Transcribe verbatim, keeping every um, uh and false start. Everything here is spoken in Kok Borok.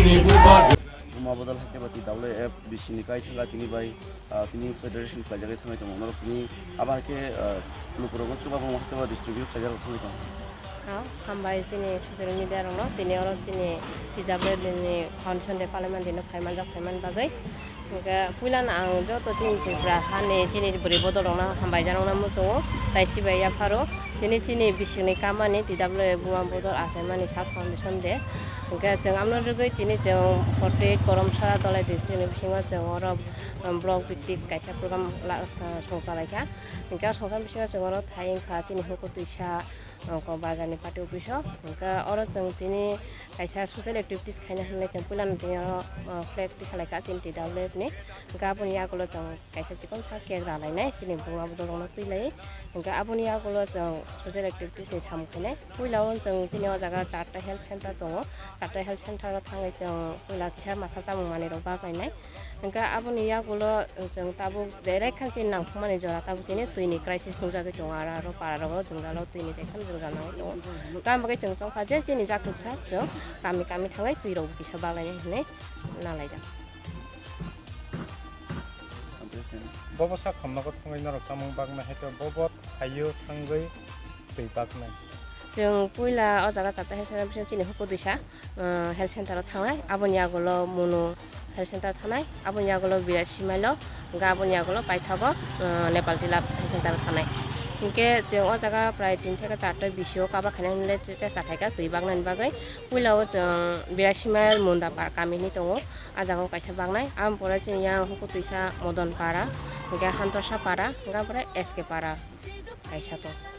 Buma Bodol hai khe ba T W F B C ni kai thangkha tini bai, ah, tini federation khlaijagwi thangwi tongo. Norok tini abo hai khe, ah, lukurokno chubabu hai khe ba distribute khlaijak thangwi tongo. Ah, hambai chini social media rokno, tini oro chini T W F ni foundation day palaimani dino phaimanjak phaimani bagwi. Hwnkhe puilano ang joto chini Tripura hani chini bwrwi bodol rokno hambai janokna muchungo, tai chibai yapharo. Tini chini bisingni kamani T W F Buma Bodol achaimani sub foundation day. Hwnkhe chwng amno rwgwi tini chwng forty eight Korom Sara Dolai district ni bisingo chwng oro, um, block bhitik kaisa program la-, uh, songchalaikha. Hwnkhe o songchar bisingo chwng oro thai wngkha chini huku twisa, uh, ko bazar ni party office o. Hwnkhe oro chwng tini kaisa social activities khaina hinwi chwng puilano tini oro, uh, flag tisalaikha chini T W F ni. Hwnkhe aboni yagulo chwng kaisa chikon sa cake ralainai chini buma bodol rokno twi lai. Hwnkhe aboni yagulo chwng social activities ni samung khainai. Puila o chwng chini o jaga charta health center tongo. Charta health center o thangwi chwng puila kisa masa chamung manwi rok bak lainai. Hwnkhe aboni yagulo chwng tabuk direct khan chini nangkukmani jora tabuk chini twi ni crisis nukjagwi tongo. Aro, aro para rogo jwngjalo twi ni jai khan jwngjal nangwi tongo. Tamo bagwi chwng chongkha je chini jakhuksa chwng kami kami thangwi twi rok kisa bak lainai hinwi nalaijak. Bobo sak hamnago thangwi norok chamung bakna hai khe bobo thaio thangwi twi baknai. Chwng puila o jaga chapta health center bising chini huku duisa, uh, health center o thangnai, aboni yagulo Munu health center thangnai, aboni yagulo Biraj Simailo, hwnkhe aboni yagulo paithago, uh, Nepal Tilap health center o thangnai. Hwnkhe chwng o jaga prai tin theke charta bisio kabra khainai hinle chesa thaika twi baknani bagwi. Puila o chwng Biraj Simail Munda par kami hinwi tongo. A jaga o kaisa baknai, aboni pore chini yang huku twisa Modon Para, hwnkhe Hantorsa Para, hwnkhe aboni pore S K Para kaisa tongo.